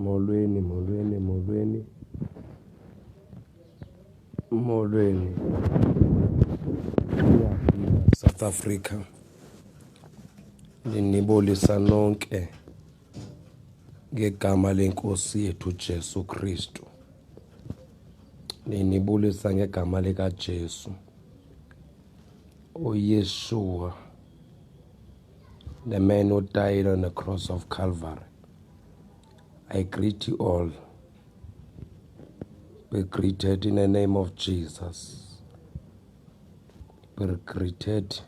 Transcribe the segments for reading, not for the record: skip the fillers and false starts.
Molweni, molweni, molweni. Molweni. South Africa. Ndinibulisa nonke ngegama lenkosi yethu Jesu Kristu. Ndinibulisa ngegama likaJesu. uYeshua, the man who died on the cross of Calvary. I greet you all. Be greeted in the name of Jesus. Be greeted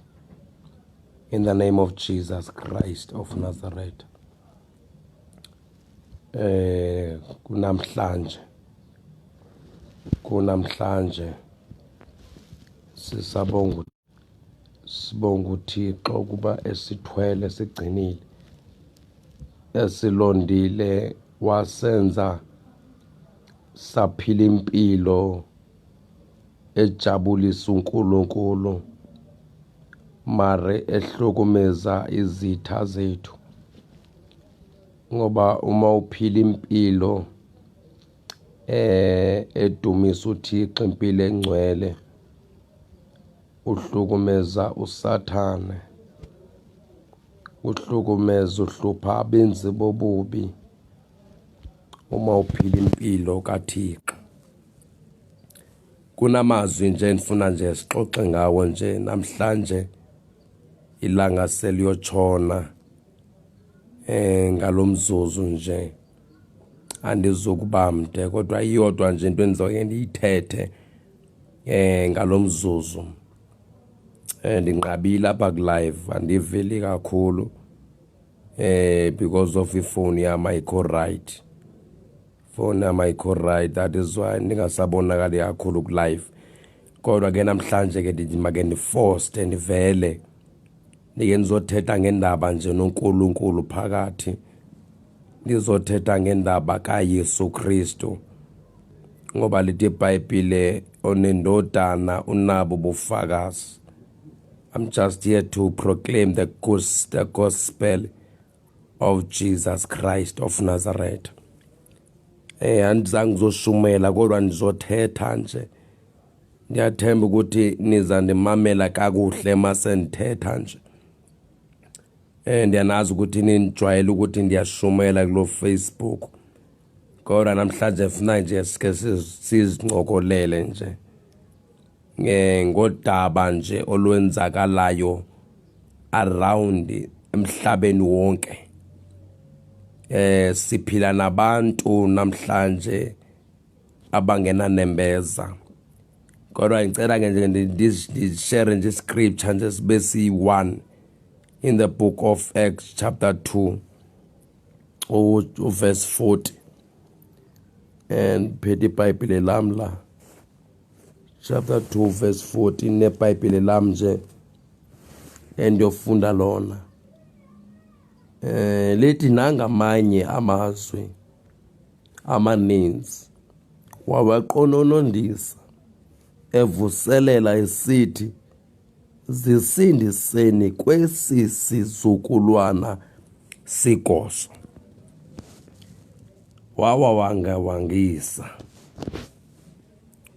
in the name of Jesus Christ of Nazareth. Eh kunamhlanje kunamhlanje sisabonga sibonga uThixo ukuba esithwele sigcinile esilondile wasenza saphila impilo ejabulisa uNkulunkulu mare ehlukumeza izitha zethu ngoba uma uphila impilo eh edumisa uThixo impilo engcwele uhlukumeza uSathane uhlukumeza uhlupha abenzi bobubi uma uphila impilo kaThixo. Kunamazwi nje endifuna nje sixoxe ngawo nje namhlanje ilanga seliyotshona eh ngalomzuzu nje andizukuba mde kodwa iyodwa nje into endizoke ndiyithethe eh ngalomzuzu eh ndinqabile apha ku live andiveli kakhulu eh because of ifoni yami ayikho right foni yami ayikho right that is why ndingasabonakali kakhulu ku live kodwa ke namhlanje ke ndithi make ndifoste ndivele ndike ndizothetha ngendaba nje noNkulunkulu phakathi ndizothetha ngendaba kaYesu Kristu ngoba lithi iBhayibhile onendodana unabo ubufakazi. I'm just here to proclaim the, the gospel of Jesus Christ of Nazareth. Eh andizange ngizoshumayela kodwa ndizothetha nje. Ndiyathemba ukuthi niza ndimamela kakuhle mase ndithetha nje. Eh ndiyanazi ukuthi ninijwayele ukuthi ndiyashumayela kulo Facebook. Kodwa namhlanje funa nje sike sizincokolele nje. Eh ngodaba nje olwenzakalayo around emhlabeni wonke. Eh siphila nabantu namhlanje abangenanembeza. Kodwa ngicela ke nje ndishare nje scripture nje sibe siyi-one in the book of Acts chapter 2 uverse 40 and phethe iBhayibhile lam la chapter 2 verse 14 neBhayibhile lam nje endiyofunda lona eh lithi nangamanye amazwi amaninzi wawaqononondisa evuselela esithi zisindiseni kwesi sizukulwana sigoso wawawangawangisa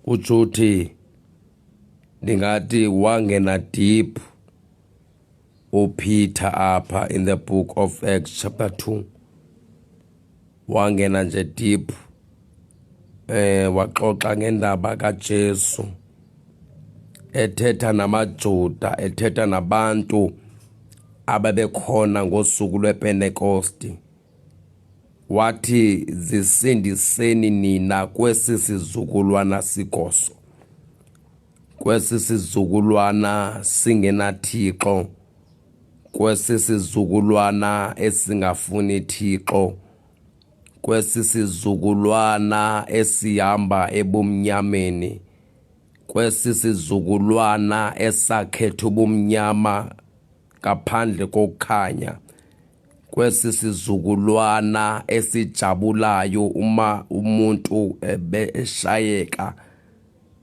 kutsho uthi ndingathi wangena deep uPeter apha in the book of Acts chapter 2 wangena nje deep eh waxoxa ngendaba kaJesu ethetha namaJuda ethetha nabantu ababekhona ngosuku lwePentekosti wathi zisindiseni nina kwesi sizukulwana sigoso kwesi sizukulwana singenaThixo kwesi sizukulwana esingafuni Thixo kwesi sizukulwana esihamba ebumnyameni kwesi sizukulwana esakhetha ubumnyama ngaphandle kokukhanya kwesi sizukulwana esijabulayo uma umuntu ebe eshayeka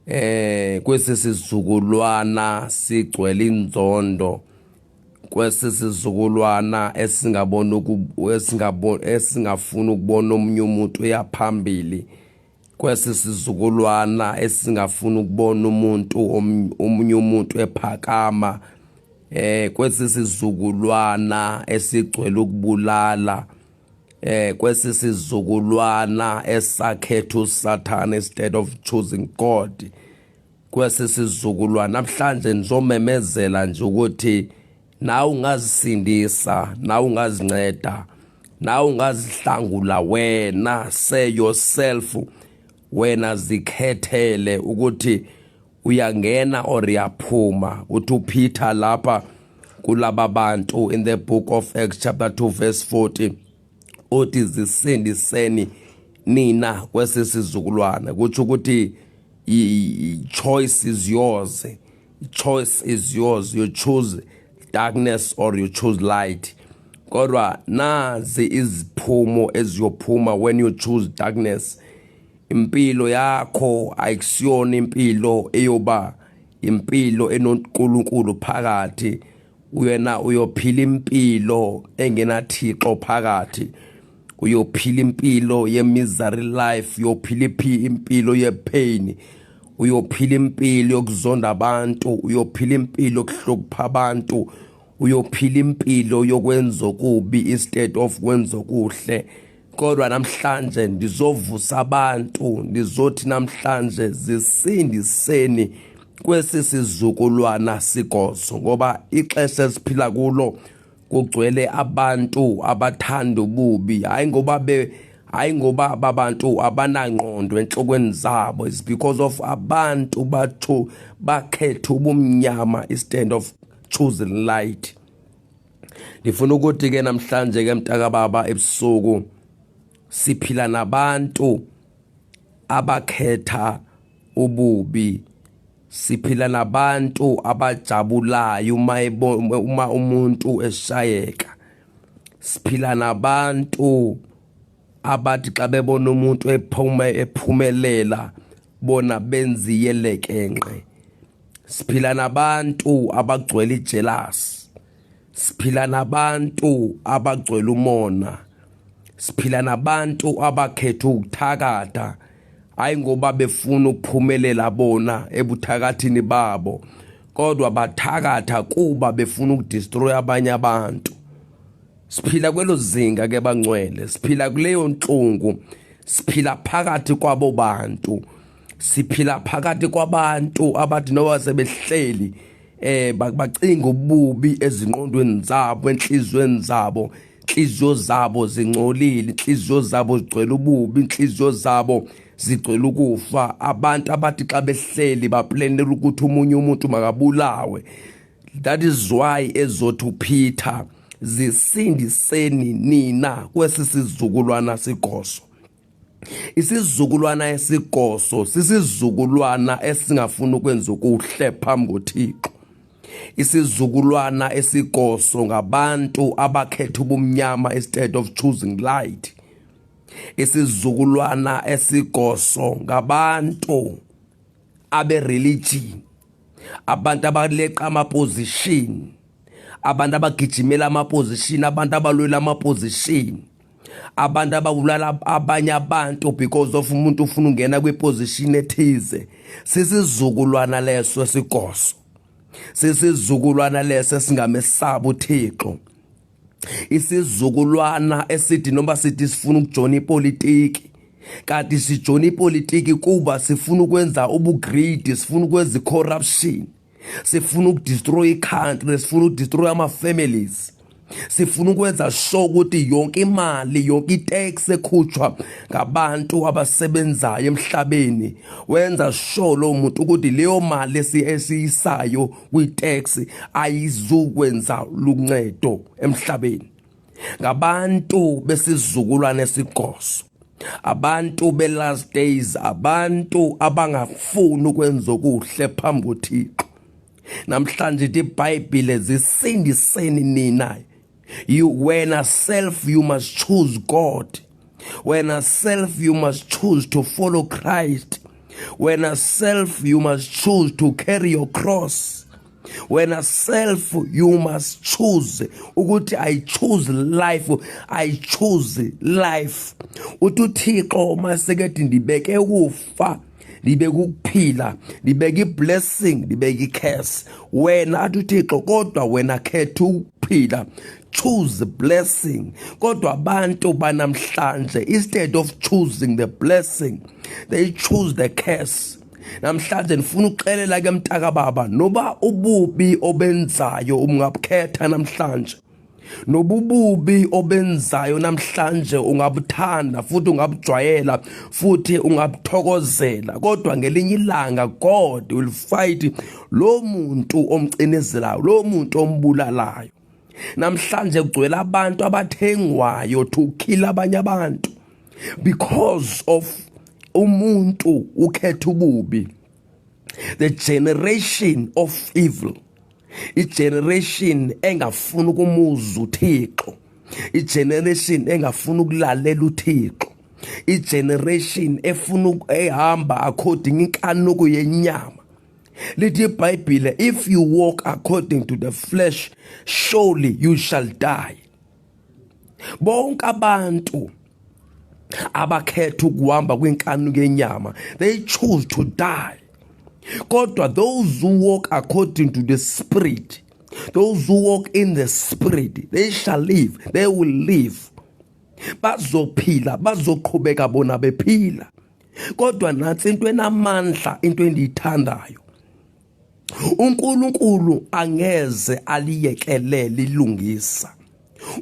eh kwesi sizukulwana sigcwele inzondo. Kwesisizukulwana esingabona esingabona esingafuni ukubona omunye umuntu uyaphambili, kwesisizukulwana esingafuni ukubona umuntu omunye umuntu ephakama, kwesisizukulwana esigcwele ukubulala, kwesisizukulwana esakhetha uSathane instead of choosing God. Kwesisizukulwana namhlanje nizomemezela nje ukuthi nawe ungazisindisa, nawe ungazinceda, nawe ungazihlangula wena. Say yourself, wena zikhethele ukuthi uyangena or uyaphuma. Uthi uPeter lapha kulaba bantu in the book of Acts chapter 2 verse 40, uthi zisindiseni nina kwesisizukulwana. Kutsho ukuthi choice is yours, choice is yours. You choose darkness or you choose light. Kodwa nazi iziphumo eziyophuma when you choose darkness. Impilo yakho ayikusiyona impilo eyoba impilo enoNkulunkulu phakathi. Uyena uyophila impilo engenaThixo phakathi, uyophila impilo ye-misery life, uyophila impilo ye-pain, uyophila impilo yokuzonda abantu, uyophila impilo yokuhlupha abantu, uyophila impilo yokwenza okubi instead of kwenza okuhle. Kodwa namhlanje ndizovusa abantu, ndizothi namhlanje zisindiseni kwesi sizukulwana sigoso, ngoba ixesha esiphila kulo kugcwele abantu abathanda ububi. Hayi ngoba be hayi ngoba abantu abanangqondo enhlokweni zabo, is because of abantu bathu bakhetha ubumnyama instead of choosing light. Ndifuna ukuthi ke namhlanje ke, mntaka baba, ebusuku siphila nabantu abakhetha ububi, siphila nabantu abajabulayo uma umuntu eshayeka, siphila nabantu abathi xa bebona umuntu ephuma ephumelela bona benziyelekenqe, siphila nabantu abagcwele ijealous, siphila nabantu abagcwele umona, siphila nabantu abakhetha ukuthakatha, hayi ngoba befuna ukuphumelela bona ebuthakathini babo, kodwa bathakatha kuba befuna ukudestroy abanye abantu. Siphila kwelo zinga ke bangcwele, siphila kuleyo nhlungu, siphila phakathi kwabo bantu, siphila phakathi kwabantu abathi noba sebehleli bacinga ububi ezinqondweni zabo, enhliziyweni zabo. Inhliziyo zabo zingcolile, inhliziyo zabo zigcwele ububi, inhliziyo zabo zigcwele ukufa. Abantu abathi xa behleli baplanela ukuthi omunye umuntu makabulawe. That is why ezothi uPeter, zisindiseni nina kwesi sizukulwana sigoso. Isizukulwana esigoso sisizukulwana esingafuni ukwenza okuhle phambi koThixo. Isizukulwana esigoso ngabantu abakhetha ubumnyama instead of choosing light. Isizukulwana esigoso ngabantu abe religion, abantu abaleqa ama position, abantu abagijimela ama position, abantu abalwela ama position, abantu ababulala abanye abantu because of umuntu ufuna ungena kwiposition ethize. Sisizukulwana leso esigoso, sisizukulwana leso esingamesaba uThixo, isizukulwana esithi noma sithi sifuna ukujoina ipolitiki, kanti sijoina ipolitiki kuba sifuna ukwenza ubugreedy, sifuna ukwenza icorruption, sifuna ukudestroy i-country, sifuna ukudestroy ama-families, sifuna ukwenza sure ukuthi yonke imali, yonke itax ekhutshwa ngabantu abasebenzayo emhlabeni, wenza sure lo muntu ukuthi leyo mali esiyisayo kwi-tax ayizukwenza luncedo emhlabeni. Ngabantu besizukulwane esigoso, abantu be-last days, abantu abangafuni ukwenza okuhle phambi koThixo. Namhlanje ithi iBhayibhile, zisindiseni nina. You, wena self, you must choose God. Wena self, you must choose to follow Christ. Wena self, you must choose to carry your cross. Wena self, you must choose ukuthi I choose life, I choose life. Uthi uThixo masekethi ndibeke ukufa, ndibeke ukuphila, ndibeke iblessing, ndibeke icurse. Wena athi uThixo, kodwa wena khetha ukuphila, choose blessing. Kodwa abantu banamhlanje, instead of choosing the blessing, they choose the curse. Namhlanje ndifuna ukuxelela ke mntaka baba, noba ububi obenzayo ungabukhetha namhlanje, nobububi obenzayo namhlanje ungabuthanda futhi ungabujwayela futhi ungabuthokozela, kodwa ngelinye ilanga God will fight lo muntu omcinezelayo, lo muntu ombulalayo. Namhlanje kugcwele abantu abathengwayo to kill abanye abantu because of umuntu ukhetha ububi. The generation of evil, igeneration engafuni ukumuza uThixo, igeneration engafuni ukulalela uThixo, igeneration efuna ehamba according inkanuko yenyama. Lithi iBhayibhile, if you walk according to the flesh, surely you shall die. Bonke abantu abakhetha ukuhamba kwinkanuko yenyama, they choose to die. Kodwa those who walk according to the Spirit, those who walk in the Spirit, they shall live, they will live. Bazophila, bazoqhubeka bona bephila. Kodwa nansi into enamandla, into endiyithandayo, uNkulunkulu angeze aliyekelele ilungisa.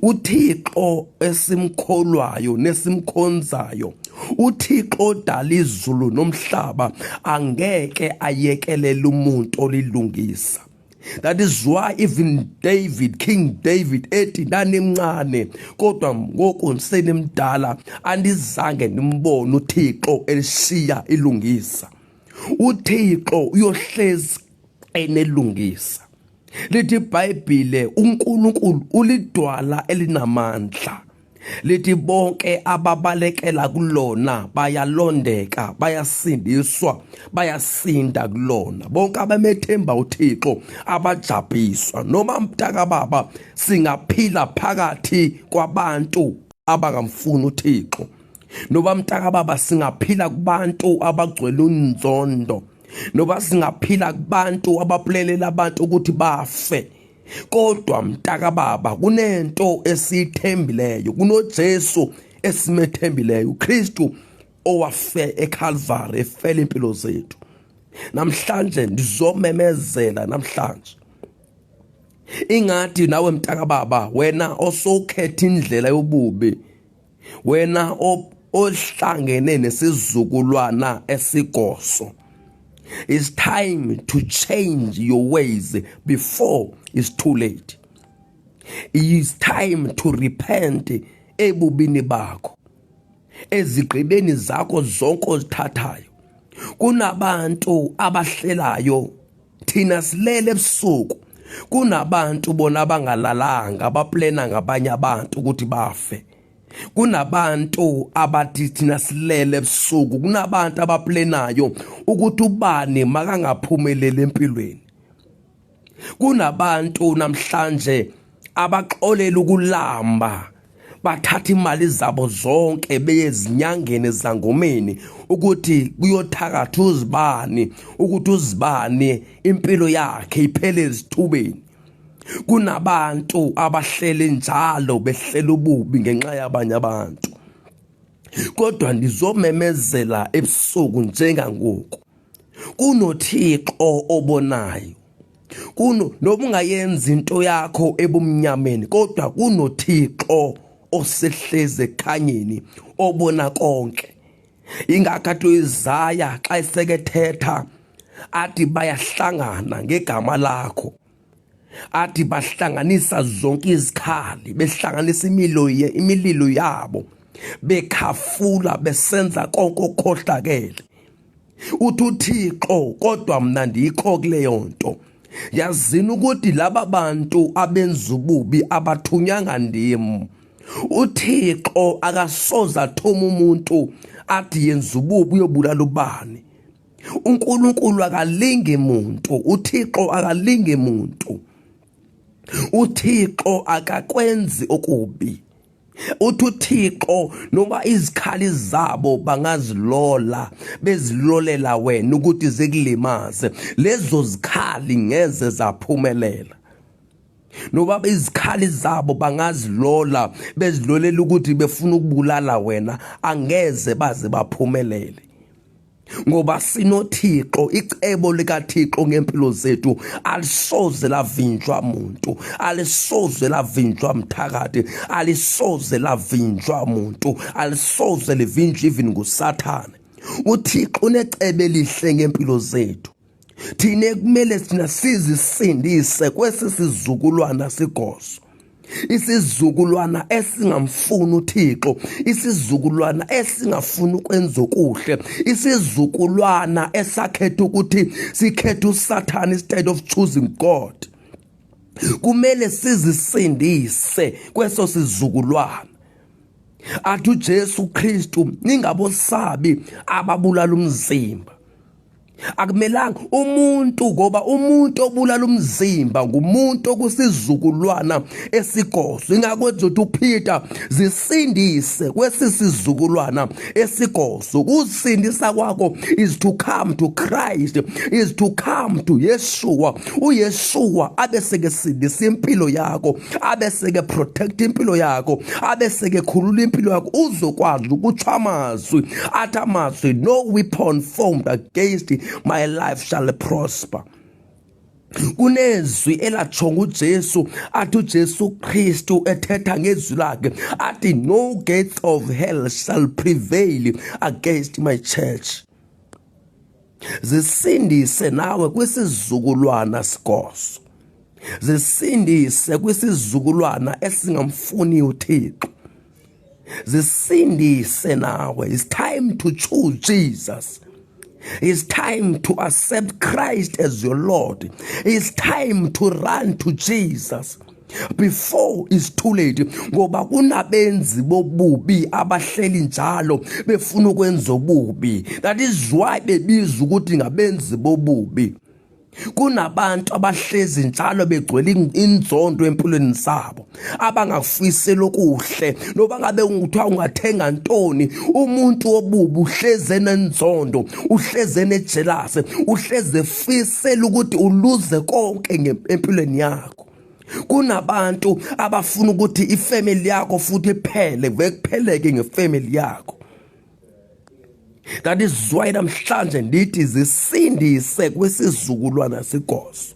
UThixo esimkholwayo nesimkhonzayo, uThixo odala izulu nomhlaba, angeke ayekelele umuntu olilungisa. That is why even David, King David ethi, ndandimncane kodwa ngoku senimdala, andizange ndimbone uThixo elishiya ilungisa. UThixo uyohlezi enelungisa. Lithi iBhayibhile, uNkulunkulu ulidwala elinamandla, lithi bonke ababalekela kulona bayalondeka, bayasindiswa, bayasinda kulona. Bonke abamethemba uThixo abajabhiswa. Noma mntaka baba singaphila phakathi kwabantu abangamfuni uThixo, noba mntaka baba singaphila kubantu abagcwele unzondo, noba singaphila kubantu abapulelela abantu ukuthi bafe, kodwa mntaka baba kunento esiyithembileyo, kunoJesu esimethembileyo, uKristu owafe eCalvary efela impilo zethu. Namhlanje ndizomemezela, namhlanje ingathi nawe mntaka baba, wena osokhetha indlela yobubi, wena ohlangene nesizukulwana esigoso, it's time to change your ways before it's too late. It's time to repent ebubini bakho, ezigqibeni zakho zonke ozithathayo. Kunabantu abahlelayo, thina silele ebusuku, kunabantu bona abangalalanga, abaplena ngabanye abantu ukuthi bafe. Kunabantu abathi thina silele ebusuku, kunabantu abaplenayo ukuthi ubani makangaphumeleli empilweni. Kunabantu namhlanje abaxolela ukulamba, bathatha imali zabo zonke beye ezinyangeni, ezangomeni, ukuthi kuyothakatha uzibani, ukuthi uzibani impilo yakhe iphele ezithubeni. Kunabantu abahlele njalo behlela ububi ngenxa yabanye abantu. Kodwa ndizomemezela ebusuku njengangoku, kunoThixo obonayo. Kuno noma ungayenza into yakho ebumnyameni, kodwa kunoThixo osehleze ekhanyeni obona konke. Ingakho athi uIsaya xa esekethetha athi bayahlangana ngegama lakho, athi bahlanganisa zonke izikhali, behlanganisa imilo imililo yabo, bekhafula besenza konke okukhohlakele. Uthi uThixo, kodwa mna ndikho kuleyo nto. Yazini ukuthi laba bantu abenza ububi abathunyanga ndim. UThixo akasoze athuma umuntu athi yenza ububi uyobulala ubani. uNkulunkulu akalingi muntu, uThixo akalingi muntu, uThixo akakwenzi okubi. Uthi uThixo noma izikhali zabo bangazilola bezilolela wena ukuthi zikulimaze, lezo zikhali ngeze zaphumelela. Noba izikhali zabo bangazilola bezilolela ukuthi befuna ukubulala wena, angeze baze baphumelele. Ngoba sinoThixo, icebo likaThixo ngempilo zethu alisoze lavinjwa muntu, alisoze lavinjwa mthakathi, alisoze lavinjwa muntu, alisoze livinjwe even nguSathane. UThixo unecebo elihle ngempilo zethu. Thina kumele thina sizisindise kwesi sizukulwana sigoso, isizukulwana esingamfuni uThixo, isizukulwana esingafuni ukwenza okuhle, isizukulwana esakhetha ukuthi sikhethe uSathane instead of choosing God. Kumele sizisindise kweso sizukulwana. Athi uJesu Kristu, ningabosabi ababulala umzimba. Akumelanga umuntu, ngoba umuntu obulala umzimba ngumuntu okusizukulwana esigoso. Ingakho ethi uPeter, zisindise kwesisizukulwana esigoso. Ukusindisa kwakho is to come to Christ, is to come to Yeshua. uYeshua abe sekesindisa impilo yakho, abe seke protect impilo yakho, abe seke khulula impilo yakho, uzokwazi ukutsho amazwi athi amazwi, no weapon formed against my life shall prosper. Kunezwi elatsho nguJesu, athi uJesu Kristu ethetha ngezwi lakhe athi, no gates of hell shall prevail against my church. Zisindise nawe kwisizukulwana sigoso, zisindise kwisizukulwana esingamfuni uThixo, zisindise nawe. It's time to choose Jesus. It's time to accept Christ as your Lord. It's time to run to Jesus before it's too late, ngoba kunabenzi bobubi abahleli njalo befuna ukwenza ububi. That is why bebiza ukuthi ngabenzi bobubi. Kunabantu abahlezi njalo begcwele inzondo empilweni zabo, abangafiseli okuhle. Noba ngabe kuthiwa ungathenga ntoni, umuntu wobubi uhleze nenzondo, uhleze nejealous, uhleze efisela ukuthi uluze konke empilweni yakho. Kunabantu abafuna ukuthi ifamily yakho futhi iphele, vekupheleke ngefamily yakho. That is why namhlanje ndithi zisindise kwisizukulwana sigoso,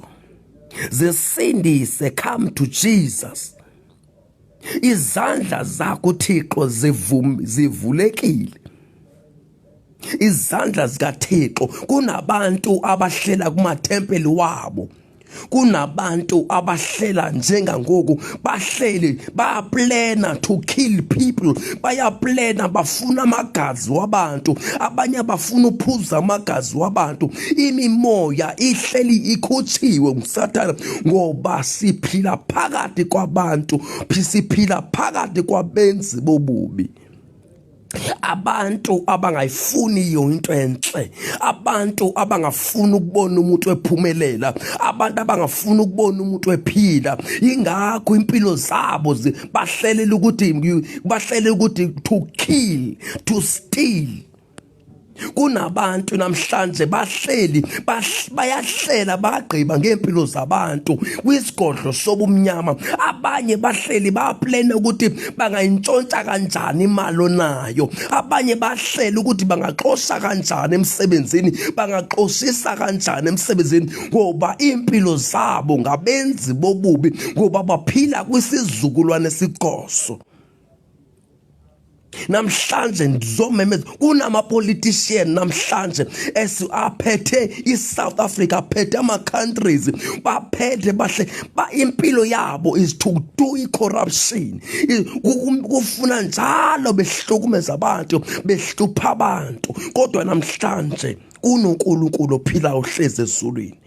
zisindise, come to Jesus. Izandla zakho uThixo zivulekile, izandla zikaThixo. Kunabantu abahlela kumathempeli wabo, kunabantu abahlela njengangoku, bahleli bayaplana to kill people, bayaplana bafuna amagazi wabantu, abanye bafuna uphuza amagazi wabantu. Imimoya ihleli ikhutshiwe nguSathane, ngoba siphila phakathi kwabantu, siphila phakathi kwabenzi bobubi, abantu abangayifuniyo into enhle, abantu abangafuni ukubona umuntu ephumelela, abantu abangafuni ukubona umuntu ephila. Ingakho impilo zabo bahlelela ukuthi to kill, to steal. Kunabantu namhlanje bahleli bayahlela, bagqiba ngempilo zabantu kwisigodlo sobumnyama. Abanye bahleli baplana ukuthi bangayintshontsha kanjani imali onayo, abanye bahlela ukuthi bangaxosha kanjani emsebenzini, bangaxoshisa kanjani emsebenzini, ngoba impilo zabo ngabenzi bobubi, ngoba baphila kwisizukulwane sigoso. Namhlanje ndizomemeza, kunama-politician namhlanje aphethe i-South Africa, aphethe ama-countries, baphethe bahle ba impilo yabo is to do i-corruption, kufuna njalo behlukumeza abantu, behlupha abantu. Kodwa namhlanje kunoNkulunkulu ophila, uhlezi ezulwini.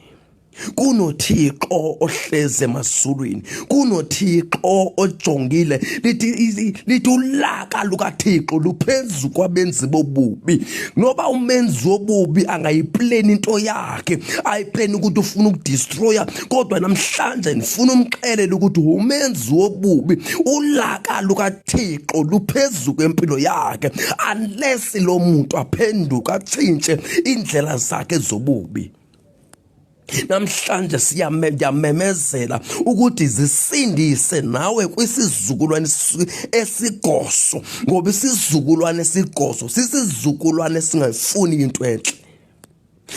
Kunothixo ohleze emazulwini, kunothixo ojongile. Lithi ulaka lukaThixo luphezu kwabenzi bobubi. Noba umenzi wobubi angayipleni into yakhe, ayipleni ukuthi ufuna ukudestroya, kodwa namhlanje ndifuna umxelele ukuthi umenzi wobubi, ulaka lukaThixo luphezu kwempilo yakhe, unless lo muntu aphenduka atshintshe indlela zakhe zobubi. Namhlanje siyamemezela ukuthi zisindise nawe kwisizukulwane esigoso, ngoba isizukulwane esigoso sisizukulwane esingayifuni into enhle,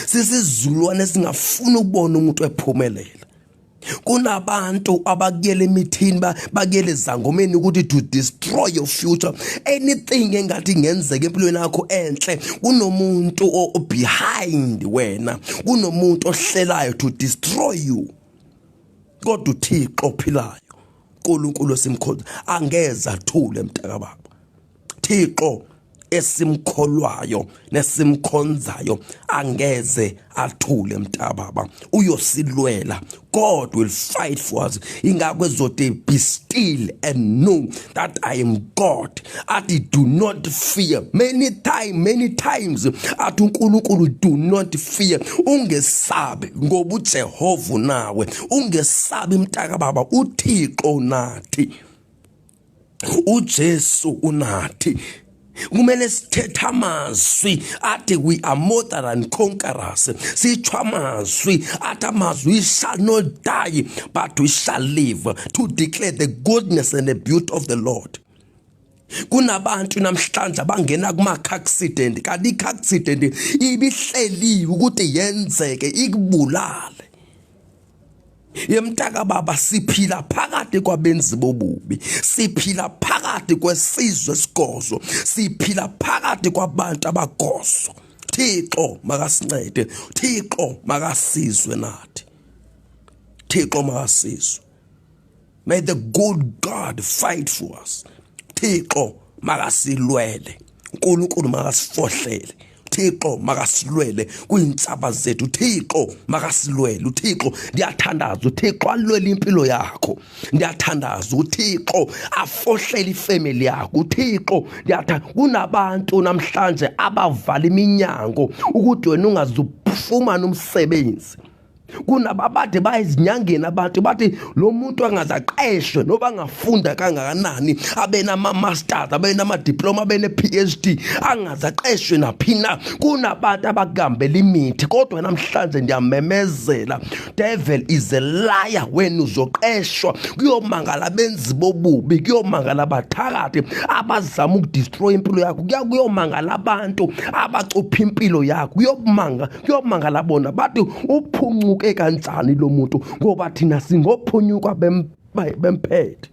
sisizukulwane esingafuni ukubona umuntu ephumelela. Kunabantu abakuyela emithini, bakuyela ezangomeni ukuthi to destroy your future. Anything engathi ingenzeka empilweni yakho enhle, kunomuntu o behind wena, kunomuntu ohlelayo to destroy you. Kodwa uThixo ophilayo, uNkulunkulu esimkhonza, angeze athule mntakababa. Thixo esimkholwayo nesimkhonzayo angeze athule mntababa, uyosilwela. God will fight for us. Ingakho ezothi be still and know that I am God. Athi do not fear. Many time, many times athi uNkulunkulu do not fear, ungesabi ngoba uJehova unawe. Ungesabi mntakababa, uThixo nathi, uJesu unathi. Kumele sithethe amazwi athi we are more than conquerors, sitsho amazwi athi amazwi we shall not die but we shall live to declare the goodness and the beauty of the Lord. Kunabantu namhlanje abangena kuma-car accident, kanti i-car accident ibihleliwe ukuthi yenzeke ikubulale. Yemntaka baba, siphila phakathi kwabenzi bobubi, siphila phakathi kwesizwe esigozo, siphila phakathi kwabantu abagoso. Thixo makasincede, Thixo makasizwe nathi, Thixo makasizwe. May the good God fight for us. Thixo makasilwele, uNkulunkulu makasifohlele, Thixo makasilwele kwiintsaba zethu, Thixo makasilwele. uThixo, ndiyathandaza, uThixo alwele impilo yakho. Ndiyathandaza, uThixo afohlele ifamily yakho. uThixo, ndiyatha kunabantu namhlanje abavala iminyango ukuthi wena ungazufumana umsebenzi. Kunababade bayezinyangeni abantu bathi lo muntu angaze aqeshwe noba angafunda kangakanani, abe nama-masters, abe nama-diploma, abe ne-PhD, angaze aqeshwe naphi na. Kunabantu abakugambela imithi, kodwa namhlanje ndiyamemezela, devil is a liar, wena uzoqeshwa. Kuyomangala abenzi bobubi, kuyomangala abathakathi abazama ukudestroy impilo yakho, kuyomangala abantu abacupha impilo yakho, kuyomangala bona bathi uphuncuke kanjani lo muntu, ngoba thina singophunyuka bemphethe.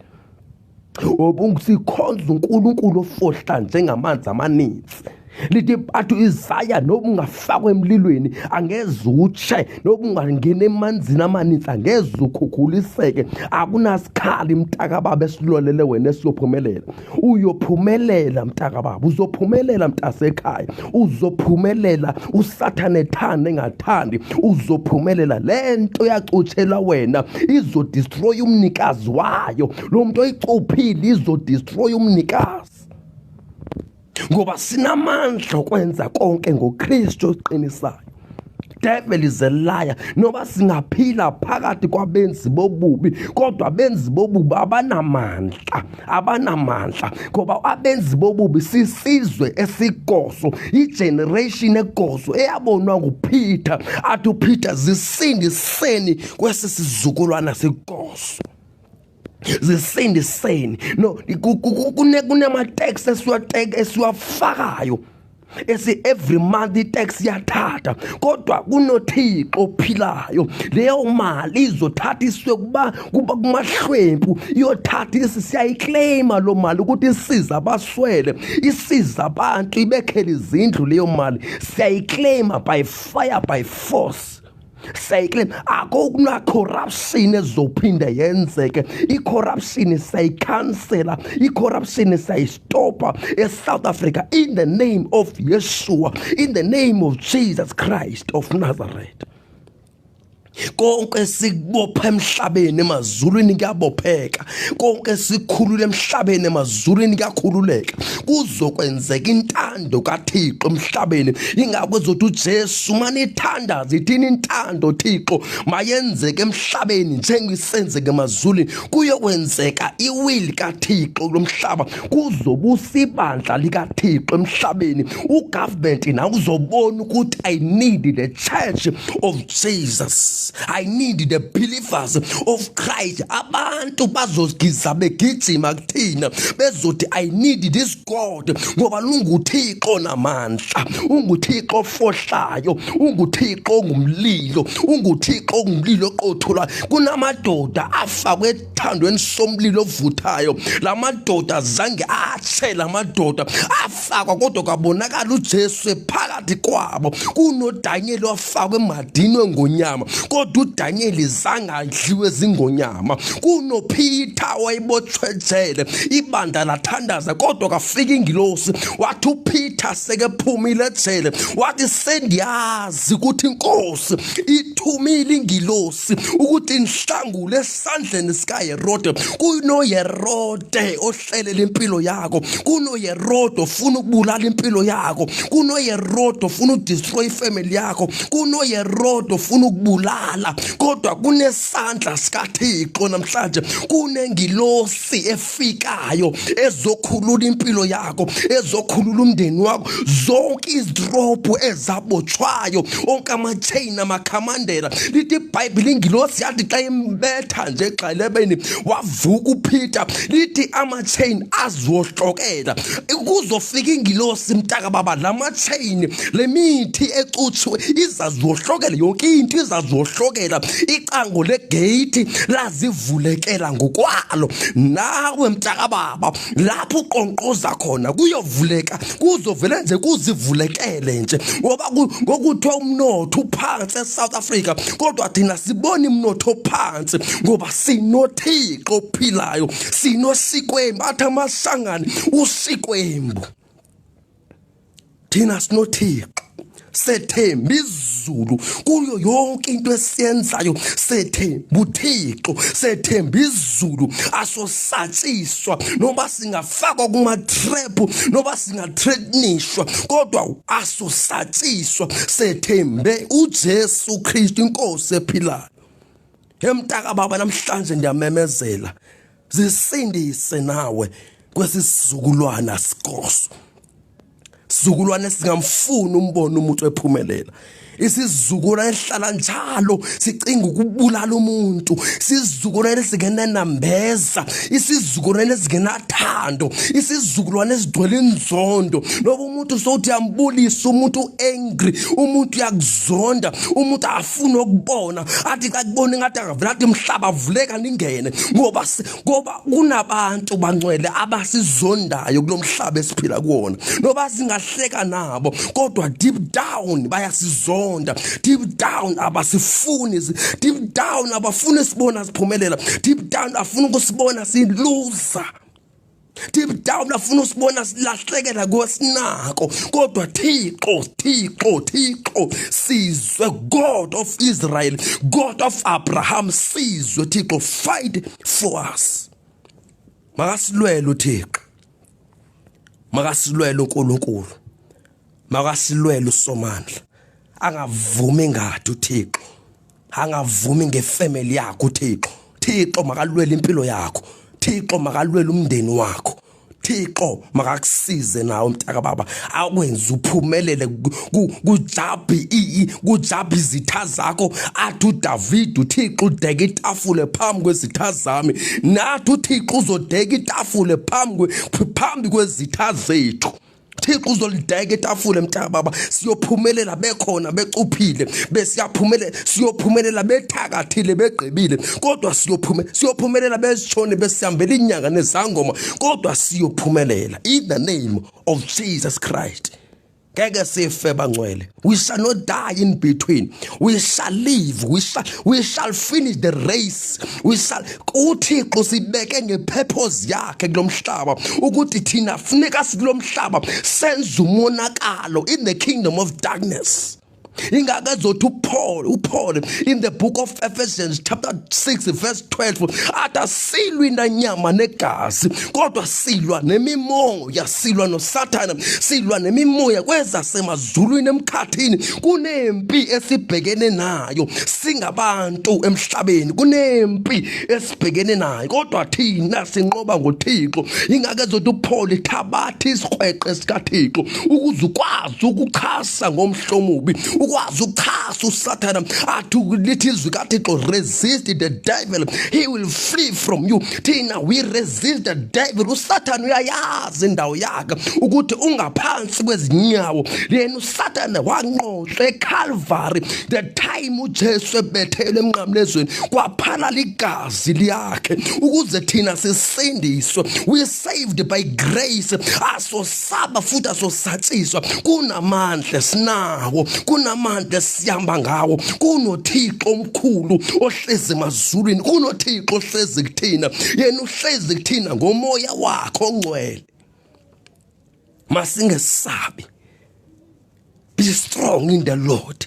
Sikhonza uNkulunkulu ofohla njengamanzi amaninzi. Lithi athi Isaya, noba ungafakwa emlilweni angeze utshe, noba ungangena emanzini amaninzi angeze ukhukhuliseke. Akunasikhala mntakababa esilolele wena esiyophumelela. Uyophumelela mntakababa, uzophumelela mntasekhaya, uzophumelela. uSathane ethanda engathandi, uzophumelela. Lento yacutshelwa wena izodestroy umnikazi wayo. Lo muntu oyicuphile izodestroy umnikazi, ngoba sinamandla okwenza konke ngoKristu oqinisayo. Devil is a liar. Noba singaphila phakathi kwabenzi bobubi, kodwa abenzi bobubi abanamandla, abanamandla, ngoba abenzi bobubi sisizwe esigoso, igeneration egoso eyabonwa nguPeter, athi uPeter zisindiseni kwesi sizukulwana sigoso, zisindiseni. No, kunama-tax esiwafakayo esi every month, i-tax iyathatha, kodwa kunoThixo ophilayo. Leyo mali izothatha iswe kuba kumahlwempu, iyothatha isi siyayiclaima lo mali ukuthi isize abaswele, isize abantu, ibekhele izindlu. Leyo mali siyayiclaima by fire, by force, siyayiclaim. Akuna corruption ezophinde yenzeke. I-corruption siyayikhansela, i-corruption siyayistopa eSouth Africa in the name of Yeshua, in the name of Jesus Christ of Nazareth. Konke sikubopha emhlabeni emazulwini kuyabopheka, konke sikhulule emhlabeni emazulwini kuyakhululeka. Kuzokwenzeka intando kaThixo emhlabeni. Ingakho ezothi uJesu manithandaza ithini intando Thixo mayenzeke emhlabeni njengisenzeke emazulwini. Kuyokwenzeka iwill kaThixo kulomhlaba, kuzobusa ibandla likaThixo emhlabeni. Ugovernment nawe uzobona ukuthi I need the church of Jesus, I need the believers of Christ. Abantu bazogiza begijima kuthina bezothi I need this God, ngoba lunguThixo namandla, unguThixo ofohlayo, unguThixo ongumlilo, unguThixo ongumlilo oqothula. Kunamadoda afakwe ethandweni somlilo ovuthayo, lamadoda zange atshe, lamadoda afakwa kodwa kwabonakala uJesu ephakathi kwabo. KunoDaniel wafakwa emadini wengonyama, kodwa uDaniel zange adliwe zingonyama. KunoPeter wayebotshwe ejele, ibandla lathandaza kodwa kwafika ingilosi, wathi uPeter sekephumile ejele, wathi sendiyazi ukuthi inkosi ithumile ingilosi ukuthi inhlangule esandleni sikaHerode. KunoHerode ohlelela impilo yakho, kunoHerode ofuna ukubulala impilo yakho, kunoHerode ofuna udestroy ifamily yakho, kunoHerode ofuna ukubulala, kodwa kunesandla sikaThixo namhlanje, kunengilosi efikayo ezokhulula impilo yakho, ezokhulula umndeni wakho. Zonke izidrobhu ezabotshwayo, onke ama-chain amakhamandela, lithi iBhayibhile ingilosi yathi xa imbetha nje egxalebeni wavuka uPeter, lithi ama-chain aziwohlokela. Kuzofika ingilosi mntaka baba, lama-chain, le mithi ecutshiwe izaziwohlokela, yonke into izaziwohlokela. Icango legate lazivulekela ngokwalo. Nawe mntaka baba, lapho uqonqoza khona kuyovuleka, kuzovele nje kuzivulekele nje, ngoba ngokuthiwa umnotho uphansi eSouth Africa, kodwa thina sibona umnotho ophansi ngoba sinoThixo ophilayo, sinosikwembu. Athi amasangane usikwembu, thina sinoThixo, sethemba izulu kuyo yonke into esiyenzayo, sethemba uThixo, sethemba izulu, asosatshiswa noma singafakwa kuma trap, noma singathreatenishwa, kodwa asosatshiswa, sethembe uJesu Kristu inkosi ephilayo. Emntaka baba, namhlanje ndiyamemezela, zisindise nawe kwesizukulwana sikoso, sizukulwane esingamfuni umbona umuntu ephumelela, isizukulwane esihlala njalo sicinga ukubulala umuntu, isizukulwane esingenanambeza, isizukulwane esingenathando, isizukulwane esigcwele inzondo. Noba umuntu sothi uyambulisa umuntu angry, umuntu uyakuzonda, umuntu afuna ukubona, athi xa kubona ingathi angavela athi mhlaba vuleka ningene, ngoba ngoba kunabantu bangcwele abasizondayo kulomhlaba esiphila kuwona. Noba singahleka nabo, kodwa deep down bayasizonda, deep down abasifuni, deep down abafuni sibona siphumelela, deep down afuna ukusibona siluza, deep down afuna usibona silahlekela kwesinako. Kodwa Thixo, Thixo, Thixo sizwe, God of Israel, God of Abraham sizwe, Thixo fight for us. Makasilwele uThixo, makasilwele uNkulunkulu, makasilwele uSomandla. Angavumi ngadi uThixo, angavumi ngefamily yakho uThixo. Thixo makalwele impilo yakho, Thixo makalwele umndeni wakho, Thixo makakusize nawe mntaka baba, akwenze uphumelele kujabhi kujabhi izitha zakho. Athi uDavid, uThixo udeke itafule phambi kwezitha zami, nathi uThixo uzodeka itafule phambi kwezitha zethu. Thixo uzolideka itafula mntaka baba, siyophumelela bekhona becuphile, besiyaphumelela, siyophumelela bethakathile begqibile, kodwa siyophumelela besishone besihambela inyanga nezangoma, kodwa siyophumelela in the name of Jesus Christ. Ngeke sife bangcwele, we shall not die in between, we shall live, we shall finish the race, we shall. uThixo sibeke ngepurpose yakhe kulomhlaba ukuthi thina funeka sikulomhlaba senze umonakalo in the kingdom of darkness. Ingaka ezothi uPaul, uPaul in the book of Ephesians chapter 6 verse 12 athi asilwi nanyama negazi kodwa silwa nemimoya, silwa noSathana, silwa nemimoya kwezasemazulwini emkhathini. Kunempi esibhekene nayo singabantu emhlabeni, kunempi esibhekene nayo kodwa thina sinqoba ngoThixo. Ingaka ezothi uPaul thabatha isikrweqe sikaThixo ukuze ukwazi ukuchasa ngomhlomubi, ukwazi ukuchasa uSathana. Athi lithi izwi kaThixo, resist the devil, he will flee from you. Thina we resist the devil. USathana uyayazi indawo yakhe ukuthi ungaphansi kwezinyawo. Yena uSathana wanqotshwa eCalvary the time uJesu ebethelwe emnqamlezweni, kwaphalala igazi lakhe ukuze thina sisindiswe. We saved by grace. Asosaba futhi asosatshiswa. Kunamandla sinawo, kunamandla sihamba ngawo, kunoThixo omkhulu ohlezi emazulwini, kunoThixo ohlezi kuthina. Yena uhlezi kuthina ngomoya wakhe ongcwele. Masingesabi. Be strong in the Lord,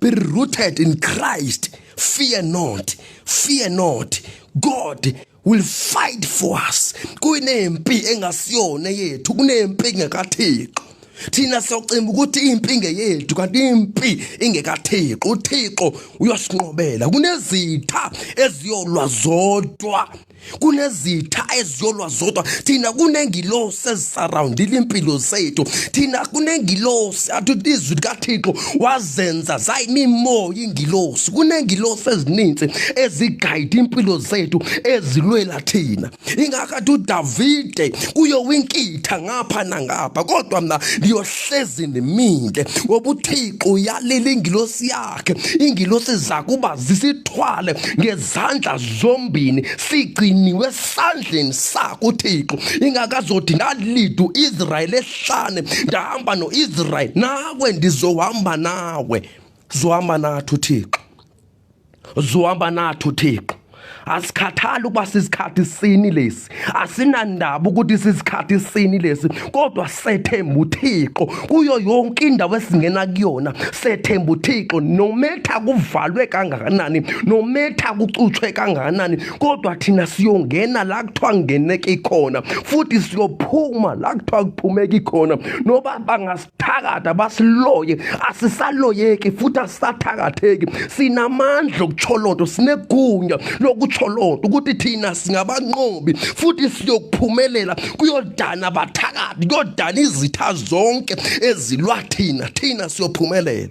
be rooted in Christ. Fear not, fear not. God will fight for us. Kunempi engasiyona yethu, kunempi engekaThixo. Thina siyocimba ukuthi impi ingeyethu, kanti impi ingekaThixo. UThixo uyosinqobela. Kunezitha eziyolwa zodwa, kunezitha eziyolwa zodwa. Thina kunengilosi ezisarawundile impilo zethu. Thina kunengilosi, athi izwi likaThixo wazenza zayimimoya ingilosi. Kunengilosi ezininzi ezigayida impilo zethu, ezilwela thina. Ingakathi uDavide kuyowinkitha ngapha nangapha, kodwa mina ndiyohlezi ndimile, ngoba uThixo uyalila ingilosi yakhe, ingilosi zakuba zisithwale ngezandla zombini, sigciniwe esandleni sakho uThixo. Ingakazothi ndalida uIsrael ehlane, ndahamba noIsrael, nawe ndizohamba nawe. Zohamba nathi uThixo, zohamba nathi uThixo. Asikhathali ukuba sisikhathi sini lesi, asinandaba ukuthi sisikhathi sini lesi, kodwa sethemba uThixo kuyo yonke indawo esingena kuyona. Sethemba uThixo nometha kuvalwe kangakanani, nometha kucutshwe kangakanani, kodwa thina siyongena la kuthiwa ngeneke khona, futhi siyophuma la kuthiwa kuphumeki khona. Noba bangasithakatha basiloye, asisaloyeki futhi asisathakatheki. Sinamandla okutsho lonto, sinegunya lokutsho lonto ukuthi thina singabanqobi futhi siyokuphumelela. Kuyodana abathakathi, kuyodana izitha zonke ezilwa thina, thina siyophumelela.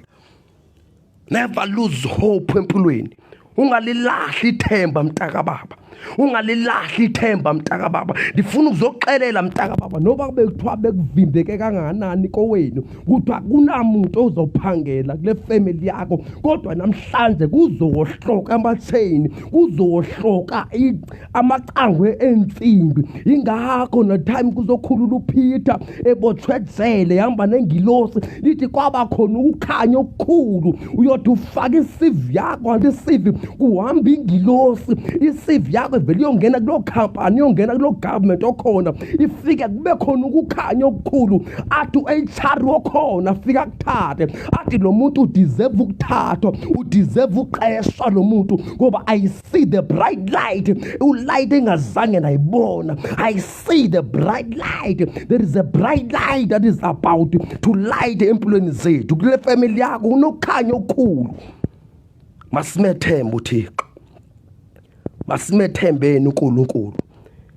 Never lose hope empilweni. Ungalilahli ithemba mntaka baba, ungalilahli ithemba mntaka baba. Ndifuna ukuzoxelela mntaka baba, noba kube kuthiwa bekuvimbeke kangakanani kowenu, kuthiwa kunamuntu ozophangela kule family yakho, kodwa namhlanje kuzowohloka amatheni, kuzowohloka amacango ensimbi. Ingakho no time kuzokhulula uPeter ebotshwe ejele, hamba nengilosi, lithi kwaba khona ukukhanya okukhulu. Uyothi ufake i-CV yakho, kanti i-CV kuhamba ingilosi, i-CV yakho ivele iyongena kuloo company, iyongena kuloo government okhona, ifike kube khona ukukhanya okukhulu. Athi u-HR wokhona afike akuthathe, athi lo muntu udeserve ukuthathwa, udeserve uqeshwa lo muntu, ngoba I see the bright light, ulight engazange nayibona. I see the bright light. There is a bright light that is about to light empilweni zethu. Kule family yakho kunokukhanya okukhulu. Masimethembe uThixo, masimethembeni uNkulunkulu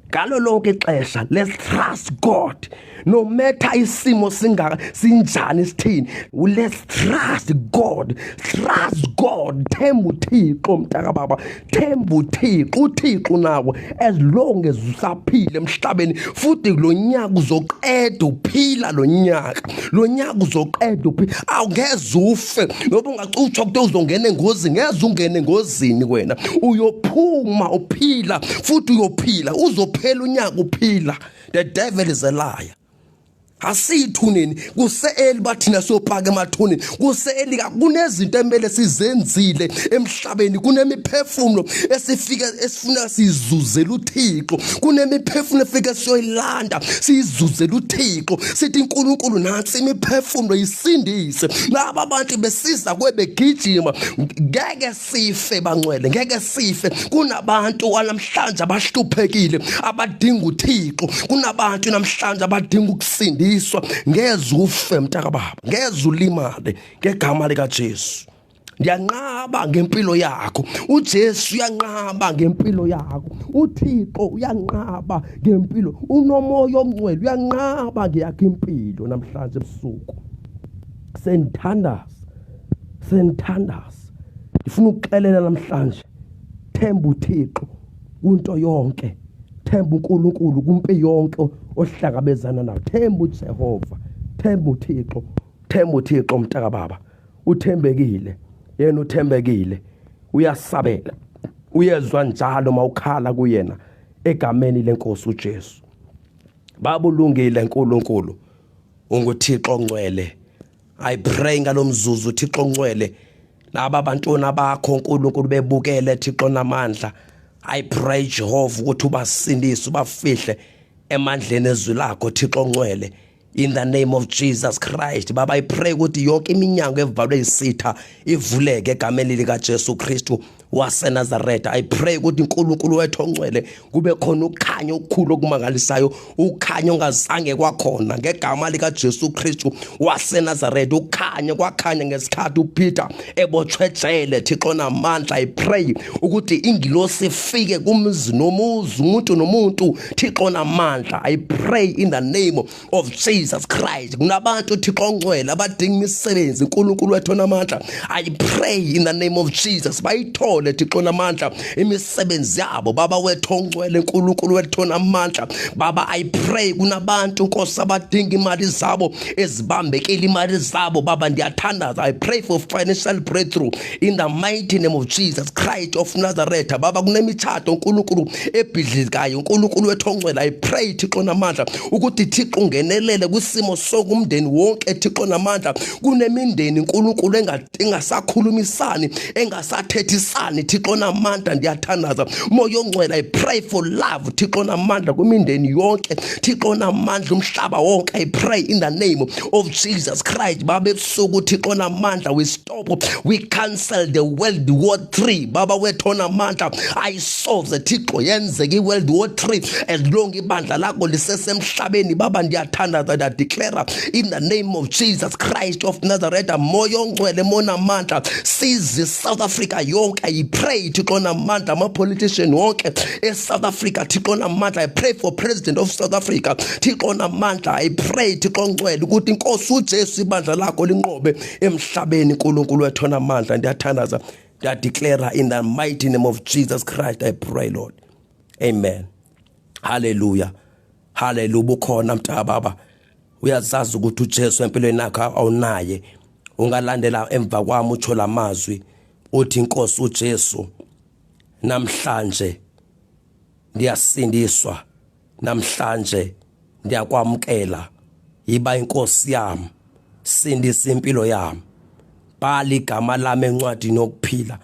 ngalo lonke ixesha. Let's trust God no matter isimo singaka sinjani, sithini. Let's trust God, trust God. Themba uThixo mntaka baba, themba uThixo. UThixo nawo as long as usaphila emhlabeni, futhi lo nyaka uzoqeda uphila, lo nyaka, lo nyaka uzoqeda uphila. Awungeze ufe noba ungacutshwa kuthi uzongena engozini, ngeze ungene engozini wena, uyophuma uphila, futhi uyophila, uzophela unyaka uphila. The devil is a liar. Asiyithuneni kuse-eli bathina siyopaka emathuneni kuse-eli kunezinto emele sizenzile emhlabeni, kunemiphefumulo esifike esifuna sizuzele uThixo, kunemiphefumulo efike siyoyilanda siyizuzele uThixo, sithi uNkulunkulu nansi imiphefumulo yisindise. Laba bantu besiza kwebegijima, ngeke sife bangcwele, ngeke sife. Kunabantu namhlanje abahluphekile abadinga uThixo, kunabantu namhlanje abadinga ukusindiswa. Ngeze ufe mntakababa, ngeze ulimale ngegama likaJesu. Ndiyanqaba ngempilo yakho, uJesu uyanqaba ngempilo yakho, uThixo uyanqaba ngempilo, unomoya ongcwele uyanqaba ngeyakho impilo. Namhlanje ebusuku sendithandaza, sendithandaza, ndifuna ukuxelela namhlanje, themba uThixo kwinto yonke, themba uNkulunkulu kumpi yonke ohlangabezana nayo, themba uJehova, themba uThixo, themba uThixo mntaka baba, uthembekile yena, uthembekile, uyasabela, uyezwa njalo mawukhala kuyena egameni lenkosi uJesu. Baba ulungile uNkulunkulu, unguThixo ongcwele. I pray ngalomzuzu Thixo ongcwele, laba bantwana bakho uNkulunkulu bebukele Thixo namandla, I pray Jehova ukuthi ubasindise, ubafihle emandleni ezwi lakho Thixo ongcwele, in the name of Jesus Christ. Baba, I pray ukuthi yonke iminyango evalwe isitha ivuleke egameni lika Jesu Kristu waseNazaretha. I pray ukuthi uNkulunkulu wethu ongcwele kube khona ukukhanya okukhulu okumangalisayo, ukukhanya ongazange kwakhona ngegama lika Jesu Kristu waseNazaretha, ukukhanya kwakhanya ngesikhathi uPeter ebotshwe ejele. Thixo namandla, I pray ukuthi ingilosi ifike kumzi nomuzi, umuntu nomuntu. Thixo namandla, I pray in the name of Jesus Christ. Kunabantu Thixo ongcwele abadinga imisebenzi, uNkulunkulu wethu onamandla, I pray in the name of Jesus bayithole Thixo namandla imisebenzi yabo. Baba wethu ongcwele, uNkulunkulu wethu onamandla, Baba, I pray kunabantu Nkosi abadinga imali zabo ezibambekile, imali zabo. Baba, ndiyathandaza, I pray for financial breakthrough in the mighty name of Jesus Christ of Nazareth. Baba, kunemitshato uNkulunkulu ebhidlikayo, uNkulunkulu wethu ongcwele, I pray Thixo namandla ukuthi Thixo ungenelele kwisimo sokumndeni wonke. Thixo namandla, kunemindeni uNkulunkulu engasakhulumisani, engasathethisani. Thixo namandla, ndiyathandaza, moya ongcwele, I pray for love Thixo namandla kwimindeni yonke. Thixo namandla, umhlaba wonke, I pray in the name of Jesus Christ. Baba, ebusuku Thixo namandla, we stop, we cancel the World War 3. Baba wethu onamandla, ayisoze Thixo yenzeke i-World War 3 as long ibandla lakho lisesemhlabeni. Baba, ndiyathandaza, ndiyadeclare in the name of Jesus Christ of Nazareth. Moya ongcwele monamandla, sizi South Africa yonke, I pray Thixo namandla, ama-politician wonke e-South Africa. Thixo namandla, I pray for president of South Africa. Thixo namandla, I pray Thixo ongcwele ukuthi inkosi uJesu ibandla lakho linqobe emhlabeni. uNkulunkulu wethu onamandla, ndiyathandaza, ndiyadeclare in the mighty name of Jesus Christ I pray, Lord, amen. Hallelujah, hallelujah. Ubukhona mntaka baba, uyazazi ukuthi uJesu empilweni yakho awunaye, ungalandela emva kwami utsho lamazwi, uthi inkosi uJesu, namhlanje ndiyasindiswa, namhlanje ndiyakwamukela, yiba inkosi yami, sindisa impilo yami, bhala igama lami encwadini yokuphila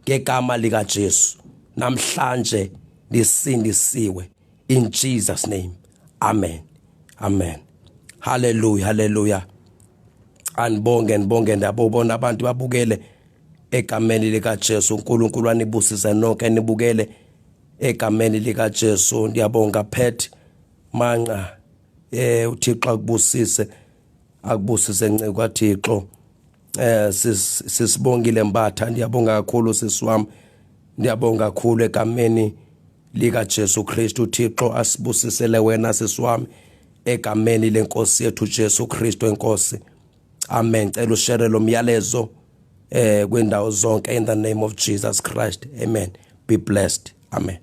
ngegama lika Jesu. Namhlanje ndisindisiwe in Jesus name, amen, amen. Hallelujah, hallelujah. Anibonge, nibonge, ndiyabona abantu babukele egameni lika Jesu. uNkulunkulu anibusise nonke nibukele egameni lika Jesu. Ndiyabonga Pet Manqa, uThixo akubusise, akubusise nceku kaThixo. Sisibongile Mbatha, ndiyabonga kakhulu sisi wami, ndiyabonga kakhulu egameni lika Jesu Kristu. uThixo asibusisele wena sisi wami egameni lenkosi yethu Jesu Kristu enkosi, amen. Cela ushare lo myalezo kwindawo zonke in the name of Jesus Christ, amen. Be blessed, amen.